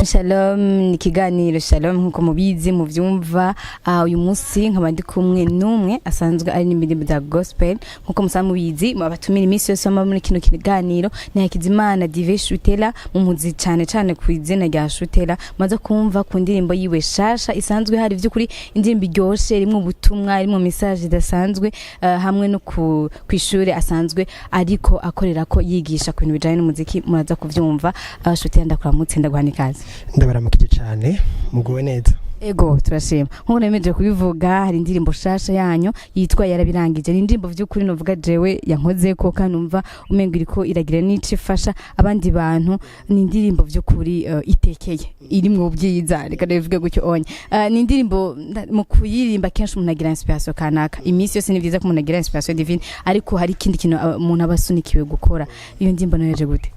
Shalom, ni ikiganiro Shalom nkuko mubizi muvyumva. Uyu munsi nkaba ndi kumwe n'umwe asanzwe ari n'imirimbo za gospel. Nkuko musanzwe mubizi, abatumira iminsi yose bama muri kino kiganiro ni Hakizimana Dive Shutela, mumuzi cane cane ku izina rya Shutela. Maze kumva ku ndirimbo yiwe shasha isanzwe hari vy'ukuri indirimbo iryoshe, irimwo ubutumwa, irimwo message idasanzwe, hamwe no ku kw'ishure asanzwe ariko akorera ko yigisha ku bintu bijanye n'umuziki. Muraza kuvyumva. Shutela, ndakuramutse, ndaguha n'ikaze. Ndabaramukije cyane, muguwe neza. Ego, turashima. Nkuko nemeje kubivuga, hari indirimbo shasha yanyu yitwa "Yarabirangije". Ni indirimbo vy'ukuri novuga jewe yankozeko, kandi numva umengo iriko iragira n'ico ifasha abandi bantu. Ni indirimbo vy'ukuri itekeye, irimwo ubwiza, reka ndabivuge gutyo onye. Ni indirimbo mu kuyirimba kenshi umuntu agira inspiration kanaka. Iminsi yose ni vyiza ko umuntu agira inspiration divine, ariko hari ikindi kintu umuntu aba asunikiwe gukora. Iyo ndirimbo nayo yaje gute?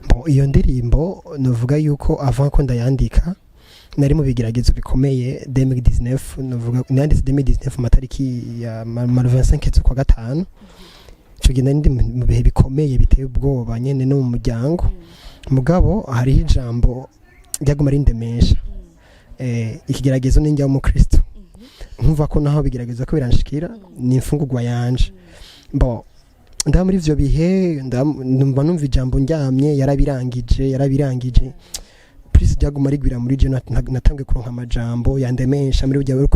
Bon, iyo ndirimbo novuga yuko avant ko ndayandika nari mu bigeragezo bikomeye 2019. Novuga nanditse 2019 mu matariki ya ma 25 z'ukwa gatanu. Ico gihe nari ndi mu bihe bikomeye biteye ubwoba nyene no mu muryango, mugabo hariho ijambo ryaguma rindemesha: ikigeragezo ni njya w'umukristo, nkumva ko naho bigerageza ko biranshikira ni imfungurwa yanje. Bon, ndaba muri ivyo bihe numva numva ijambo ndyamye: "Yarabirangije, yarabirangije." Plus ryaguma rigwira muri je, natangiye kuronka amajambo yandemesha muri burya.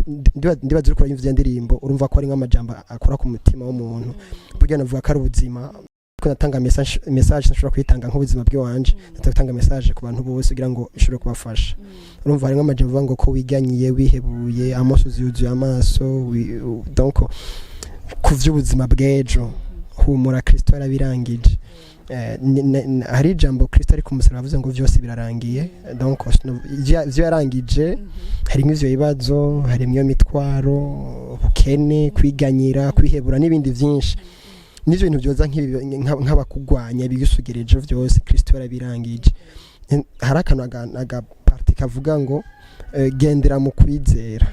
Ndibaza uriko urayumva iyo ndirimbo, urumva ko ari nk'amajambo akora ku mutima w'umuntu. Burya navuga ko ari ubuzima ko natanga message nshobora kuyitanga nk'ubuzima bw'iwanje, natanga message ku bantu bose kugira ngo ishobore kubafasha. Urumva harimo amajambo avuga ngo ko wiganyiye, wihebuye, amosozi yuzuye amaso, donc ku vy'ubuzima bw'ejo, humura, Kristo yarabirangije. Hari ijambo Kristo ari ku musaraba avuze ngo vyose birarangiye. Donc ivyo yarangije harimo ivyo bibazo, harimo iyo mitwaro, ubukene, kwiganyira, kwihebura n'ibindi vyinshi, n'ivyo bintu byoza nk'abakugwanya bigusugereje, vyose Kristo yarabirangije. Hari akantu aga partie kavuga ngo gendera mu kwizera.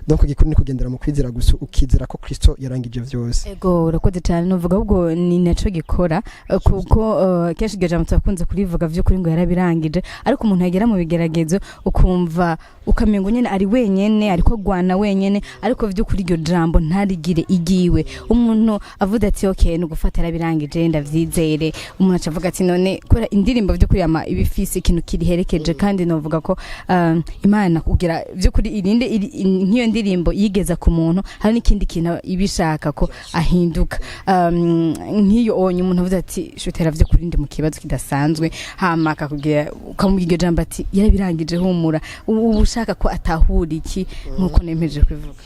Donc igikuru ni kugendera mu kwizera gusa, ukizera ko Kristo yarangije vyose. Ego, urakoze cyane. Nuvuga ahubwo ni naco gikora, kuko kenshi iryo jambo turakunze kurivuga vy'ukuri ngo "yarabirangije", ariko umuntu yagera mu bigeragezo ukumva ukamengo nyene ari wenyene, ariko gwana wenyene, ariko vy'ukuri iryo jambo ntarigire igiwe. Umuntu avuze ati "Okay, ni ugufata yarabirangije, ndavyizere", umuntu aca avuga ati "None", kubera indirimbo vy'ukuri ama ibifise ikintu kiriherekeje. Kandi novuga ko Imana kugira vy'ukuri irinde nk'iyo ndirimbo yigeza ku muntu, hari n'ikindi kintu iba ishaka ko ahinduka. Nk'iyo onye umuntu avuze ati "Shutera, vy'ukuri ndi mu kibazo kidasanzwe", hama akakubwira, ukamubwira iryo jambo ati "Yarabirangije, humura", uba ushaka ko atahura iki, nk'uko nemeje kubivuga?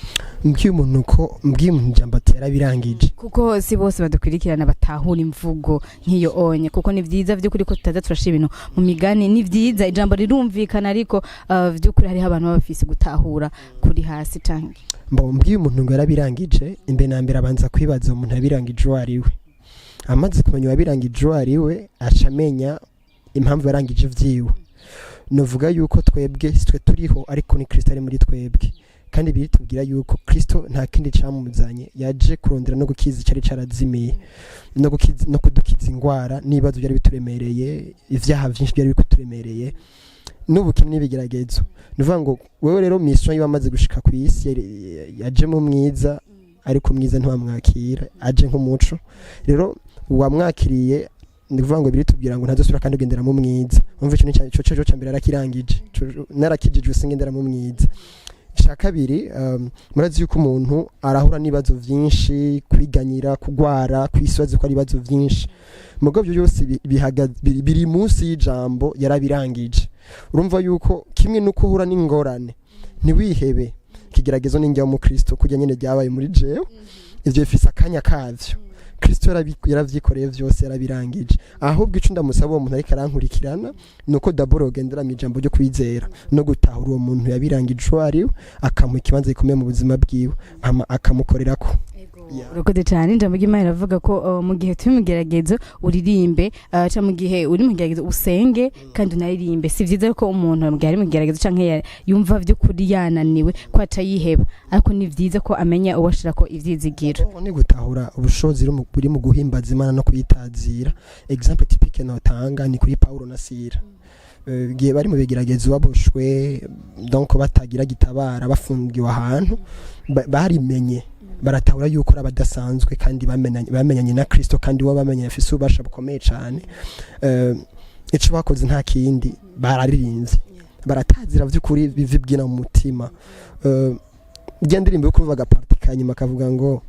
Mbwiye umuntu ko, mbwiye umuntu ijambo ati "Yarabirangije". Kuko si bose badukurikirana batahura imvugo nk'iyo onye, kuko ni vyiza vy'ukuri ko tutaza turashira ibintu mu migani. Ni vyiza, ijambo rirumvikana, ariko vy'ukuri hariho abantu baba bafise gutahura kuri hasi canke Mbo mbwiye umuntu ngo "yarabirangije", imbere na mbere abanza kwibaza umuntu yabirangije uwo ari we. Amaze kumenya uwabirangije uwo ari we, aca amenya impamvu yarangije ivyiwe. Novuga yuko twebwe si twe turiho, ariko ni Kristo ari muri twebwe, kandi biritubwira yuko Kristo nta kindi camuzanye, yaje kurondera no gukiza icari carazimiye, no gukiza no kudukiza ingwara n'ibibazo byari bituremereye, ivyaha vyinshi byari bikuturemereye, n'ubukene n'ibigeragezo. Ni ukuvuga ngo wewe rero mission yiwe amaze gushika ku isi, yaje mu mwiza, ariko mwiza ntiwamwakira, aje nk'umuco. Rero uwamwakiriye, ni ukuvuga ngo biritubwira ngo ntazosubira kandi ugendera mu mwiza. Umva, ico ni cyo ca mbere arakirangije. Narakijijwe, singendera mu mwiza. Icya kabiri, murazi yuko umuntu arahura n'ibibazo vyinshi, kwiganyira, kugwara, kwisibaza ko ari ibibazo vyinshi, mugabo ibyo byose biri munsi y'ijambo "yarabirangije". Urumva yuko kimwe nuko uhura n'ingorane, ntiwihebe. Ikigeragezo n'injya w'umukristo kurya nyene ryabaye muri jewe, ivyo bifise akanya kavyo. Kristo yaravyikoreye vyose, yarabirangije. Ahubwo ico ndamusaba uwo muntu ariko arankurikirana nuko d'abord yogendera mu ijambo ryo kwizera no gutahura uwo muntu yabirangije uwo ari we, akamuha ikibanza gikomeye mu buzima bwiwe, hama akamukorerako. Yeah. Urakoze cyane. Ijambo ry'Imana riravuga ko mu gihe turi mu geragezo uririmbe, cyangwa mu gihe uri mu geragezo usenge kandi unaririmbe. Si byiza ko umuntu mu gihe ari mu geragezo canke yumva vy'ukuri yananiwe ko aca yiheba, ariko ni vyiza ko amenya uwo ashirako ivyizigiro. Ni gutahura ubushobozi buri mu guhimbaza Imana no kuyitazira. Exemple typique notanga ni kuri Paulo na Sila. Igihe bari mu bigeragezo, baboshwe, donc batagira gitabara, bafungiwe ahantu, barimenye, baratahura yuko ari abadasanzwe kandi bamenyanye na Kristo, kandi bo bamenye afise ububasha bukomeye cyane. Ico bakoze nta kindi, bararirimbye, baratazira vy'ukuri bivibwina mu mutima. Irya ndirimbo yo kuvuga agaparti kanyuma kavuga ngo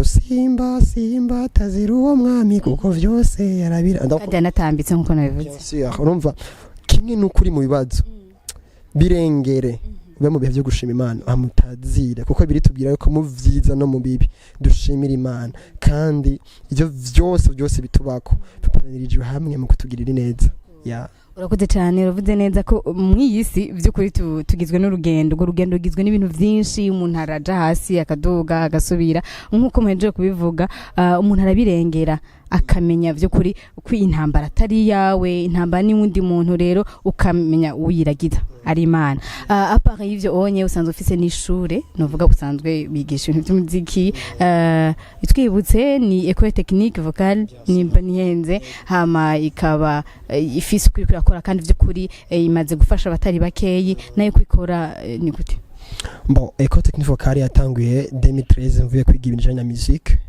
"Simba, simba, tazira uwo mwami, kuko vyose yarabira." Donc, Kandi yanatambitse nk'uko nabivuze. Bien sûr, urumva kimwe n'ukuri mu bibazo birengere, ube mu bihe byo gushima Imana, amutazire, kuko biri tubwira yuko mu vyiza no mu bibi dushimira Imana, kandi ivyo vyose byose bitubako bikoranirijwe hamwe mu kutugirira neza ya. Urakoze cyane, uravuze neza ko mu iyi si by'ukuri tugizwe n'urugendo. Urwo rugendo rugizwe n'ibintu byinshi, umuntu araja hasi, akaduga, agasubira, nk'uko muhejeje kubivuga. Umuntu arabirengera, akamenya by'ukuri ko intambara atari iyawe, intambara ni wundi muntu, rero ukamenya uyiragiza ari Imana. À part y'ivyo onye, usanzwe ufise n'ishure, nuvuga usanzwe bigisha ibintu by'umuziki. Twibutse, ni École Technique Vocale nimba nihenze, hama ikaba ifise ukuri kurakora, kandi by'ukuri imaze gufasha abatari bakeyi. Nayo kwikora ni gute? Bon, École Technique Vocale yatanguye 2013, mvuye kwiga ibintu bijanye na musique.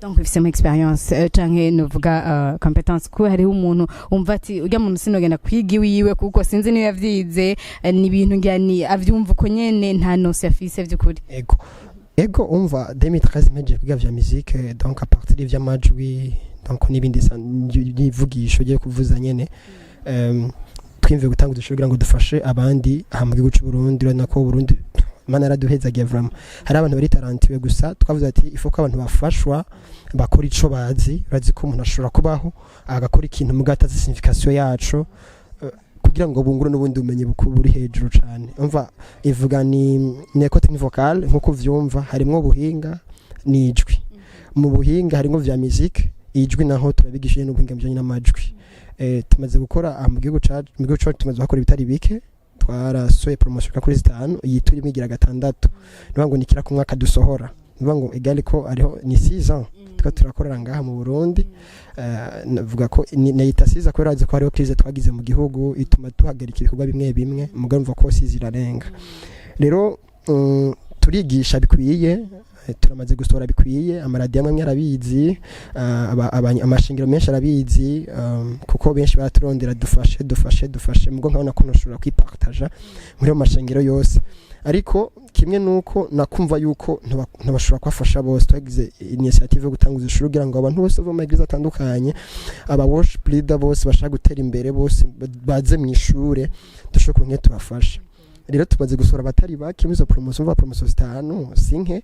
Donc ifisemo expérience, canke nuvuga compétence, kuko hariho umuntu umva ati urya muntu sinogenda kwiga iwiwe kuko sinzi niyo yavyize, ni ibintu ngira ni avyumva uko nyene, nta notion afise vy'ukuri. Ego, umva, 2013 mpejeje kwiga vya musique, donc à partir y'ivy'amajwi, donc n'ibindi n'ivugisho ryo kuvuza nyene, twimviye gutanga udushoboye kugira ngo dufashe abandi aha mu gihugu cy'u Burundi. Urabona ko Burundi Imana yaraduhezagiye vraiment, hari abantu bari talentueux, gusa twavuze ati il faut ko abantu bafashwa bakora ico bazi. Urazi ko umuntu ashobora kubaho agakora ikintu muga atazi signification yaco, kugira ngo bungure n'ubundi bumenyi buri hejuru cane. Umva, ivuga ni école technique vocale, nkuko uvyumva harimwo ubuhinga n'ijwi. Mu buhinga harimwo vya musique, ijwi naho turabigishije n'ubuhinga bijanye n'amajwi. Tumaze gukora aha mu gihugu cacu, mu gihugu cacu tumaze gukora ibitari bike. Twarasohoye promotion kuri zitanu, iyi turimo igira gatandatu, niyo ngo nikira ku mwaka dusohora, niyo ngo égal ko ariho ni 6 ans tuko turakorera ngaha mu Burundi. Navuga ko nayita 6 kubera ko hariho crise twagize mu gihugu ituma duhagarika ibikorwa bimwe bimwe, mugabo mva ko 6 irarenga. Rero turigisha bikwiye, turamaze gusohora bikwiye, amaradiyo amwe arabizi, amashingiro menshi arabizi, kuko benshi baraturondera dufashe, dufashe, dufashe, mugo nkabona ko ntushobora kwipartaja muri ayo mashengero yose. Ariko kimwe nuko nakumva yuko ntibashobora kubafasha bose, twagize initiative yo gutanguza ishuri kugira ngo abantu bose bo mu église atandukanye, aba worship leader bose bashaka gutera imbere, bose baze mu ishure, dushobore kuronka tubafasha. Rero tumaze gusohora abatari bake muri izo promotion, mva promotion zitanu sinke,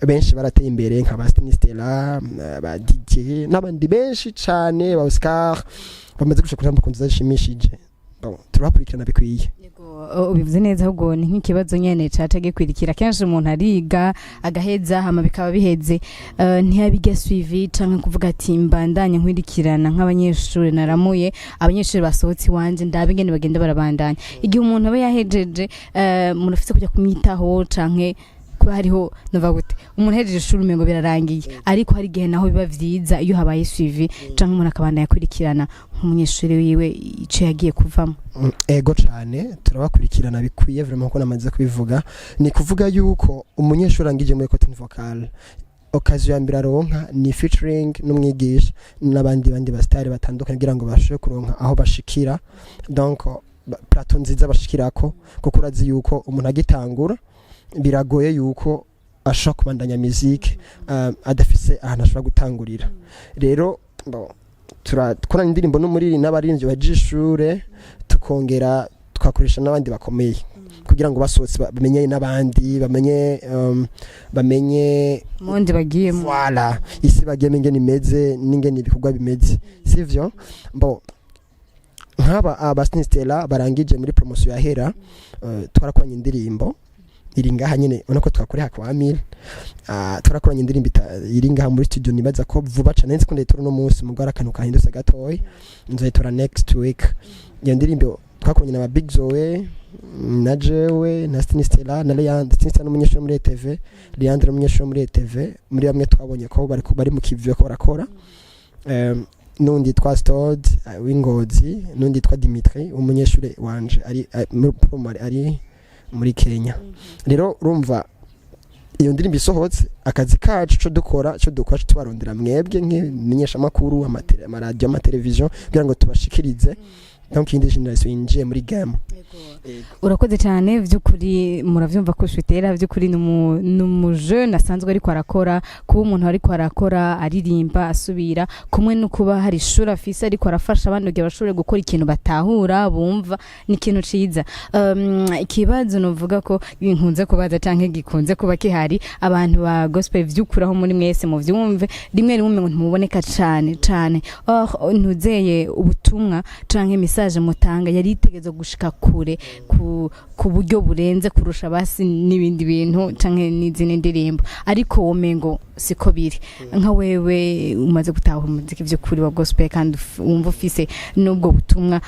benshi barateye imbere, nka ba Stella, ba DJ n'abandi benshi cane, ba Oscar, bamaze gushika kuri nziza zishimishije. Bon, turabakurikirana bikwiye. Yego, ubivuze neza, ahubwo ni nk'ikibazo nyene caca gikwirikira. Kenshi umuntu ariga agaheza, hama bikaba biheze, ntiyabiga suivi canke kuvuga ati mbandanye nkwirikirana nk'abanyeshuri naramuye, abanyeshuri basohotse iwanje, ndabe ingene bagenda barabandanya. Igihe umuntu aba yahejeje, umuntu afise kujya kumwitaho canke kuba hariho, nova gute, umuntu ahejeje ishuri umengo birarangiye, ariko hari igihe naho biba vyiza iyo habaye suivi canke umuntu akabandanya akurikirana nk'umunyeshuri wiwe ico yagiye kuvamo. Ego cane, turabakurikirana bikwiye vraiment, ko namaze kubivuga. Ni kuvuga yuko umunyeshuri arangije muri école vocale, occasion ya mbere aronka ni featuring n'umwigisha n'abandi bandi basitari batandukanye, kugira ngo bashobore kuronka aho bashikira, donc plateau nziza bashikirako, kuko urazi yuko umuntu agitangura biragoye yuko ashobora kubandanya musique adafise ahantu ashobora gutangurira. Rero bon, turakorana indirimbo n'umuriri n'abaririmbyi baje ishure, tukongera tukakoresha n'abandi bakomeye kugira ngo basohotse bamenye n'abandi, bamenye mundi bagiyemo. Voilà, isi bagiyemo ingene imeze n'ingene ibikorwa bimeze, sivyo? Bon, nk'aba aba Stella barangije muri promotion yahera, twarakoranye indirimbo iri ngaha nyene, ubona ko twakoreye kwa Mille. Twarakoranye indirimbo iri ngaha muri studio. Nibaza ko vuba cane, nzi ko ndayitora uno munsi, mugabo ari akantu kahindutse gatoya, nzoyitora next week. Iyo ndirimbo twakoranye na ba Big Zoe na jewe na Stini Stella na Leandre. Stini Stella n'umunyeshuri muri ETV, Leandre n'umunyeshuri muri ETV, muri bamwe twabonye ko bari mu kivyo ko barakora. N'undi yitwa Stod w'Ingozi, n'undi yitwa Dimitri, umunyeshuri wanje ari muri primary, ari muri Kenya. Rero urumva, iyo ndirimbo isohotse, akazi kacu co dukora tubarondera mwebwe nk'imenyeshamakuru, amaradiyo, amateleviziyo, kugira ngo tubashikirize donc iyindi génération yinjiye muri game. Urakoze cyane. By'ukuri murabyumva ko Shutera by'ukuri ni umujene asanzwe ariko arakora. Kuba umuntu ariko arakora, aririmba, asubira kumwe no kuba hari ishuri afise, ariko arafasha abandi kugira bashobore gukora ikintu batahura, bumva, ni ikintu ciza. Ikibazo novuga ko nkunze kubaza canke gikunze kuba kihari, abantu ba gospel vy'ukuri, aho muri mwese muvyumve, rimwe rimwe umengo ntimuboneka cane cane. Or ntuzeye ubutumwa canke message mutanga yari itegerezwa gushika kure ku buryo burenze kurusha basi n'ibindi bintu canke n'izindi ndirimbo, ariko womengo siko biri. Nka wewe umaze gutahura umuziki vy'ukuri wa gospel kandi wumva ufise n'ubwo butumwa,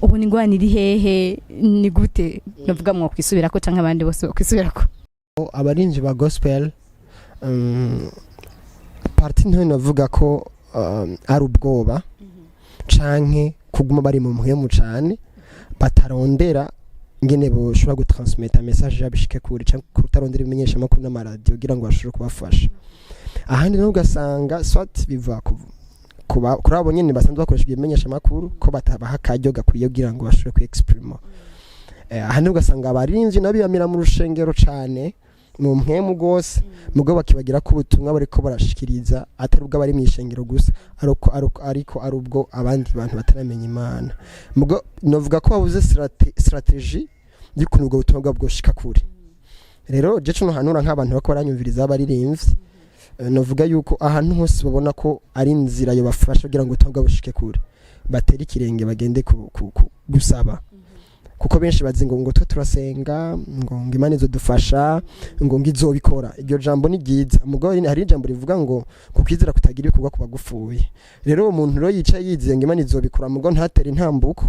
ubu ni ingwani iri hehe? Ni gute novuga mwokwisubirako canke abandi bose bakwisubirako? Abarinzi ba gospel, partie ntoya navuga ko ari ubwoba canke kuguma bari mu mpwemu cane, batarondera ngene boshobora gutransmeta message yabo ishike kure, canke kutarondera ibimenyeshamakuru n'amaradiyo kugira ngo bashobore kubafasha. Ahandi naho ugasanga soit biva kuri abo nyene basanzwe bakoresha ibyo bimenyeshamakuru, ko batabaha akaryo gakwiye kugira ngo bashobore kwiexprima. Ahandi ugasanga abarinzi nabo biyamira mu rushengero cane, mu mpwemu rwose, mugabo bakibagira ko ubutumwa bariko barashikiriza atari ubwo abari mu ishengero gusa, ariko ari ubwo abandi bantu bataramenya Imana. Mugo novuga ko babuze stratégie y'ukuntu ubwo butumwa bwabo bwoshika kure. Rero je cuno hanura nk'abantu bako baranyumviriza, abaririmbyi, novuga yuko ahantu hose babona ko ari inzira yobafasha kugira ngo ubutumwa bwabo bushike kure, batere ikirenge bagende ku gusaba, kuko benshi bazi ngo twe turasenga, ngo Imana izodufasha, ngo izobikora. Iryo jambo ni ryiza, mugabo hari ijambo rivuga ngo kukwizera kutagira ibikorwa kuba gupfuye. Rero uwo muntu rero yicaye yizeye ngo Imana izobikora, mugabo ntatere intambuko,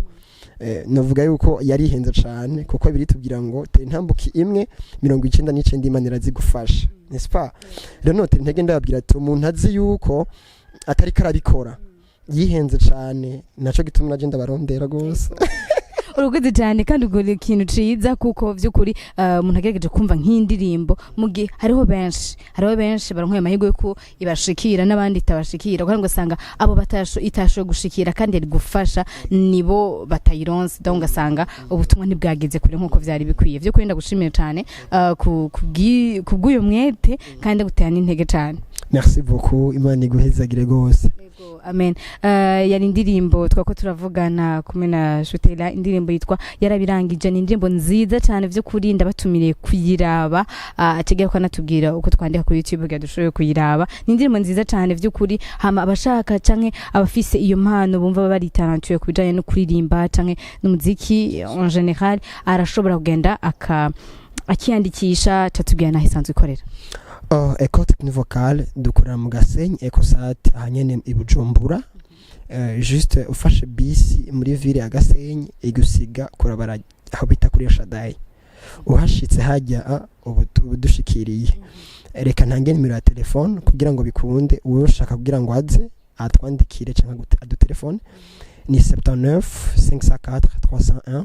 navuga yuko yarihenze cane, kuko biritubwira ngo tera intambuko imwe, 99 Imana irazigufasha, n'est-ce pas? Rero notera intege, ndababwira ati umuntu azi yuko atariko arabikora yihenze cane. Naco gituma naje ndabarondera gose. Urakoze cyane, kandi ukora ikintu ciza, kuko vy'ukuri umuntu agerageje kumva nk'indirimbo, mu gihe hariho benshi baronka ayo mahirwe yuko ibashikira n'abandi itabashikira, kuko ugasanga abo itashoboye gushikira kandi yari gufasha nibo batayironse, donc ugasanga ubutumwa ntibwageze kure nk'uko vyari bikwiye. Vy'ukuri ndagushimiye cane kubw'uyo mwete, kandi ndagutera n'intege cane. Merci beaucoup, Imana iguhezagire gose. Yego, amen. Yari indirimbo twako turavugana kumwe na Shutera, indirimbo yitwa Yarabirangije. Ni indirimbo nziza cyane vy'ukuri, ndabatumiriye kuyiraba. Ategeka ko anatubwira uko twandika kuri YouTube kugira dushobore kuyiraba. Ni indirimbo nziza cyane vy'ukuri. Hama abashaka canke abafise iyo mpano, bumva bari talentueux ku bijanye no kuririmba canke n'umuziki en général, arashobora kugenda akiyandikisha. Catubwira naho isanzwe ikorera. École Technique Vocale, dukorera mu Gasenyi, Ecosat, ahanyene i Bujumbura. Juste ufashe bisi muri ville ya Gasenyi, igusiga kurabara aho bita kuri Shadai. Uhashitse hajya ubu dushikiriye. Reka ntange nimero ya telefone kugira ngo bikunde, uwo ushaka kugira ngo aze atwandikire cyangwa adutelefone, ni 79 504 301,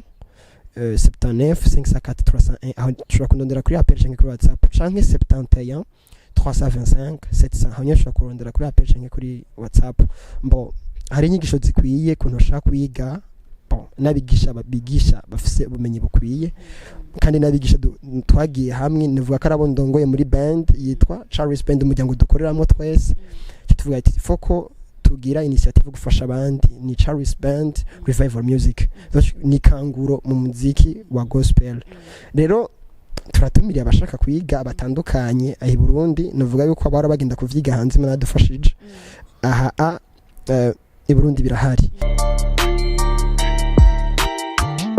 79 504 301. Aho ushobora kundondera kuri appel cyangwa kuri WhatsApp, canke 71 325 700. Aho nyine ushobora kurondera kuri appel canke kuri WhatsApp. Bon, hari inyigisho zikwiye kuntu bashaka kwiga. Bon, n'abigisha bigisha bafise ubumenyi bukwiye, kandi n'abigisha twagiye hamwe, nivuga ko ari abo ndongoye muri band yitwa Charles Band, umuryango dukoreramo twese. Tuvuga ati foko tugira initiative yo gufasha abandi, ni Charles Band Revival Music. Donc, ni kanguro mu muziki wa gospel. Rero turatumiriye abashaka kwiga batandukanye aho i Burundi. Navuga yuko abara bagenda kuvyiga hanze, Imana yadufashije aha i Burundi birahari.